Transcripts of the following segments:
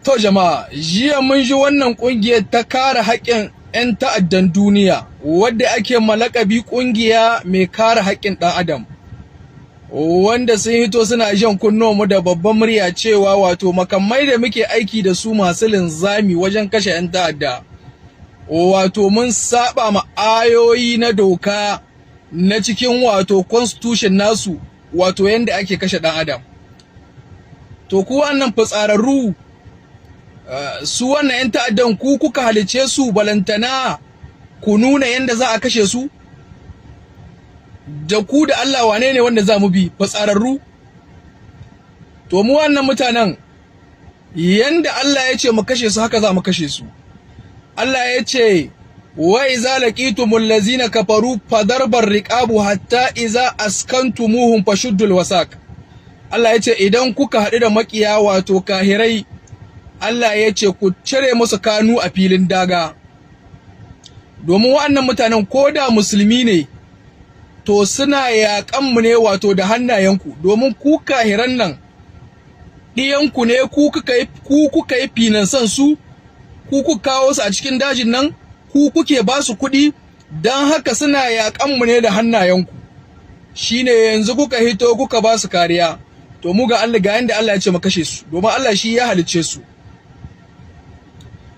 To jama'a, jiya mun ji wannan kungiyar ta kare haƙƙin 'yan ta'addan duniya, wadda ake malakabi kungiya mai kare haƙƙin ɗan adam. Wanda sun hito suna jan mu da babban murya cewa wato makamai da muke aiki da su masu linzami wajen kashe 'yan ta'adda. Wato mun saba ma ayoyi na doka na cikin wato constitution nasu, wato yanda ake kashe ɗan adam. To ku wannan fitsararru, su wannan 'yan ta'addan ku kuka halice su, balantana ku nuna yanda za a kashe su? Da ku da Allah, wane ne wanda za mu bi, fitsararru? To mu wannan mutanen, yanda Allah ya ce mu kashe su, haka za mu kashe su. Allah ya ce: "Wa iza laqitumul lazina kafaru fadarbar riqabu hatta iza askantumuhum fashuddul wasaq." Allah ya ce idan kuka haɗu da makiya, wato kahirai, Allah ya ce ku cire musu kanu a filin daga. Domin waɗannan mutanen, ko da musulmi ne, to suna yaƙan mu ne wato da hannayenku, domin ku kahiran nan ɗiyanku ne, ku kuka yi finansan su, ku kuka kawo su a cikin dajin nan, ku kuke ba su kuɗi, don haka suna yaƙan mu ne da hannayenku. Shine yanzu kuka hito kuka ba su kariya. To mu ga Allah, ga yanda Allah ya ce mu kashe su, domin Allah shi ya halicce su.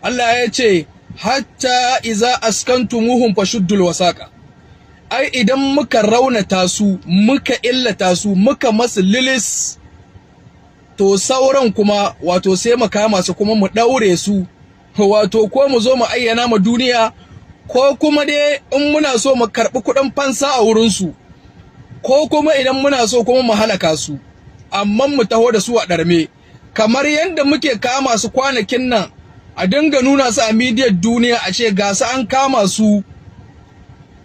Allah ya ce: "Hatta iza askantumuhum fashuddul wasaqa." Ai idan muka raunata su, muka illata su, muka masu lilis, to sauran kuma wato sai mu kama su kuma mu daure su, wato ko mu zo mu ayyana ma duniya, ko kuma dai in muna so mu karɓi kuɗin fansa a wurin su, ko kuma idan muna so kuma mu halaka su, amma mu taho da su a ɗarme kamar yadda muke kama su kwanakin nan, a dinga nuna su a midiyar duniya, a ce ga su an kama su.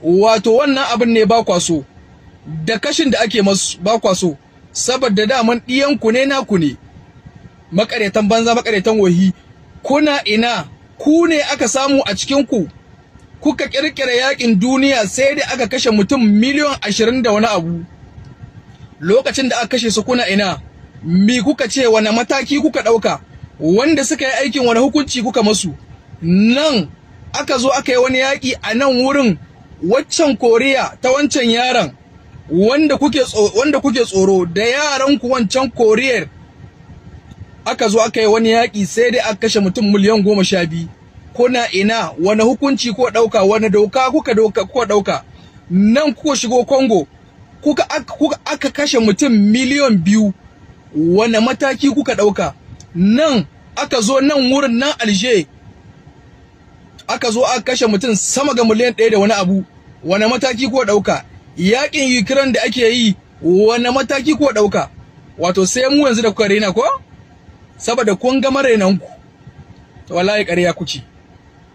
Wato wannan abin ne ba kwa so, da kashin da ake masu ba kwa so, saboda daman ɗiyanku ne, naku ne. Makaretan banza, makaretan wahi, kuna ina? Ku ne aka samu a cikin ku kuka kirkira yakin duniya, sai da aka kashe mutum miliyan 20 da wani abu. Lokacin da aka kashe su, kuna ina? Mi kuka ce? Wani mataki kuka ɗauka? Wanda suka yi aikin, wani hukunci kuka masu? Nan aka zo aka yi wani yaƙi a nan wurin waccan Koriya ta wancan yaron wanda kuke tsoro da yaran ku, wancan Koriyar, aka zo aka yi wani yaƙi, sai dai aka kashe mutum miliyan 12. Kuna ina? Wani hukunci ko ɗauka? Wani doka kuka ɗauka? Nan kuka shigo Congo, kuka aka kashe mutum miliyan 2. Wani mataki kuka ɗauka? Nan aka zo nan wurin nan Alger, aka zo aka kashe mutum sama ga miliyan 1 da wani abu. Wani mataki kuka ɗauka? Yakin Ukraine da ake yi, wani mataki kuka ɗauka? Wato sai mu yanzu da kuka raina ko? Saboda kun ga marainanku. To wallahi ƙarya kuke.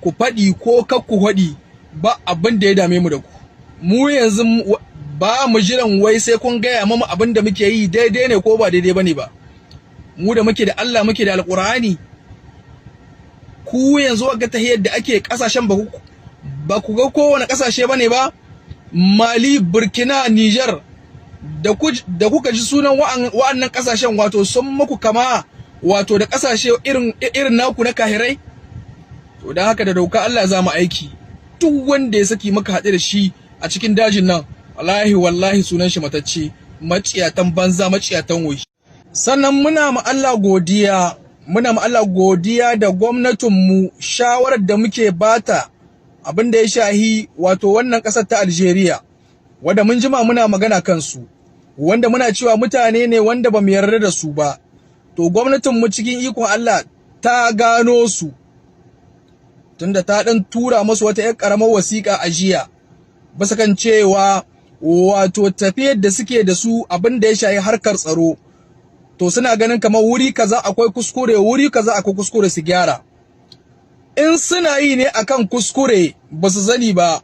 Ku faɗi ko kar ku faɗi, ba abin da ya dame mu da ku. Mu yanzu ba mu jiran wai sai kun gaya mamu abin da muke yi daidai ne ko ba daidai bane ba. Mu da muke da Allah, muke da Alƙur'ani. Ku yanzu ga tahiyar da ake kasashen, ba ku ga kowane kasashe bane ba, Mali, Burkina, Niger, da kuka ji sunan wa'annan kasashen, wato sun muku kama wato da kasashe irin naku na kahirai. To dan haka da doka Allah za mu aiki. Duk wanda ya saki muka haɗu da shi a cikin dajin nan, wallahi wallahi sunan shi matacce. Maciyatan banza, maciyatan wohi. Sannan muna ma Allah godiya, muna ma Allah godiya da gwamnatinmu, shawarar da muke bata abin da ya shahi wato wannan ƙasar ta Algeria, wanda mun jima muna magana kansu, wanda muna cewa mutane ne wanda ba mu yarda da su ba. To gwamnatinmu cikin ikon Allah ta gano su, tunda ta dan tura musu wata 'yar ƙaramar wasiƙa a jiya bisa kan cewa wato tafiyar da suke da su abin da ya shahi harkar tsaro, to suna ganin kamar wuri kaza akwai kuskure, wuri kaza akwai kuskure, su gyara. In suna yi ne akan kuskure ba su sani ba,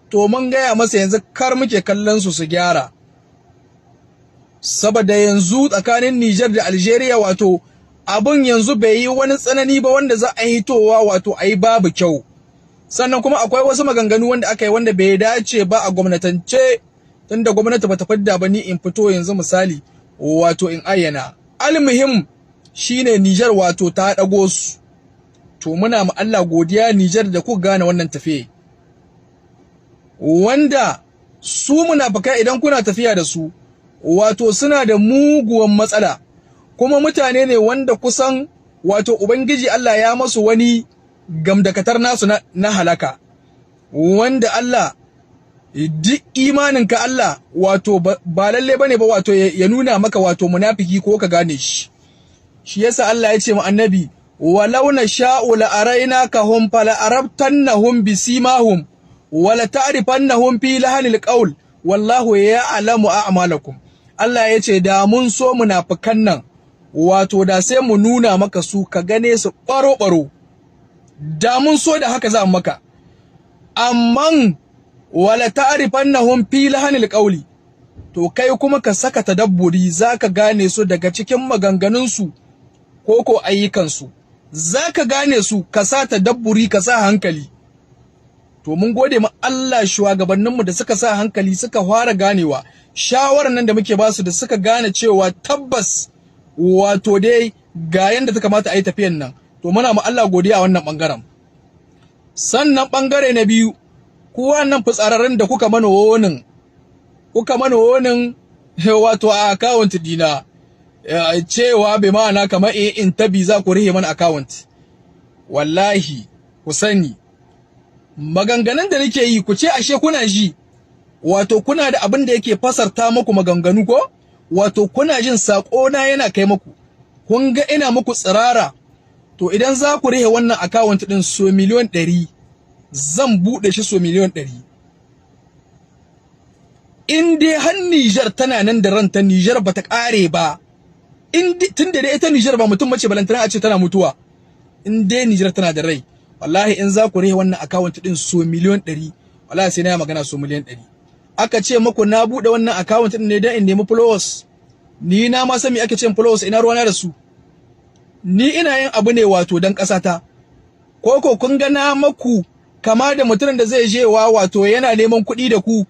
to mun gaya masa yanzu kar muke kallon su, su gyara. Saboda yanzu tsakanin Niger da Algeria, wato abun yanzu bai yi wani tsanani ba wanda za a hitowa wato a yi babu kyau. Sannan kuma akwai wasu maganganu wanda aka yi wanda bai dace ba a gwamnatance, tunda gwamnati bata fidda ba, ni in fito yanzu misali wato in ayyana. Almuhim. Shine Niger wato ta ɗago su. To muna ma Allah godiya, Niger, da kuka gane wannan tafiye. Wanda su munafukai, idan kuna tafiya da su, wato suna da muguwan matsala, kuma mutane ne wanda kusan wato Ubangiji Allah ya masu wani gamdakatar nasu na halaka, wanda Allah duk imaninka, Allah wato ba lalle bane ba wato ya nuna maka wato munafiki ko ka gane shi. Shi yasa Allah ya ce mu annabi: "Walau nasha'u la arainakahum fala arabtannahum bisimahum wala ta'rifannahum fi lahanil qawl wallahu ya'lamu a'malakum." Allah ya ce da mun so munafikan nan, wato da sai mu nuna maka su ka gane su baro baro, da mun so da haka za mu maka, amman wala ta'rifannahum fi lahanil qawli, to kai kuma ka saka tadabburi, zaka gane su daga cikin maganganun su ko ko ayyukan su zaka gane su. Ka sa tadabburi, ka sa hankali. To mun gode ma Allah, shugabanninmu da suka sa hankali suka fara ganewa shawarar nan da muke basu, da suka gane cewa tabbas wato dai ga yanda ta kamata a yi tafiyan nan. To muna ma Allah godiya a wannan bangaren. Sannan bangare na biyu, ku wannan fitsararren da kuka mana wonin wato a account dina, cewa bai ma'ana kamar in tabi za ku rihe mana account. Wallahi ku sani, maganganun da nake yi, ku ce ashe kuna ji, wato kuna da abin da yake fasarta muku maganganu, ko wato kuna jin sako na yana kai muku. Kun ga ina muku tsirara. To idan za ku rihe wannan account din so 100,000,000, zan bude shi so 100,000,000. In dai har Niger tana nan da ranta, Niger bata kare ba, in tunda dai ita Niger ba mutum mace, balantana a ce tana mutuwa. In dai Niger tana da rai, wallahi in za ku rihe wannan account din so 100,000,000, wallahi sai na yi magana so 100,000,000. Aka ce muku na bude wannan account din ne dan in nemi followers. Ni na ma san me ake ce followers, ina ruwana da su? Ni ina yin abu ne wato dan kasata. Ko ko kun ga na maku kama da mutumin da zai je wa wato yana neman kuɗi da ku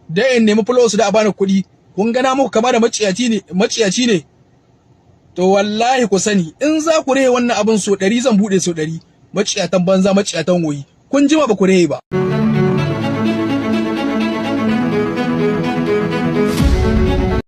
da in nemi followers da a bani kuɗi? Kun ga na muku kama da maciyaci ne, maciyaci ne? To wallahi ku sani, in za ku rehe wannan abin so 100, zan bude so 100. Maciyatan banza, maciyatan woyi, kun jima ba ku rehe ba.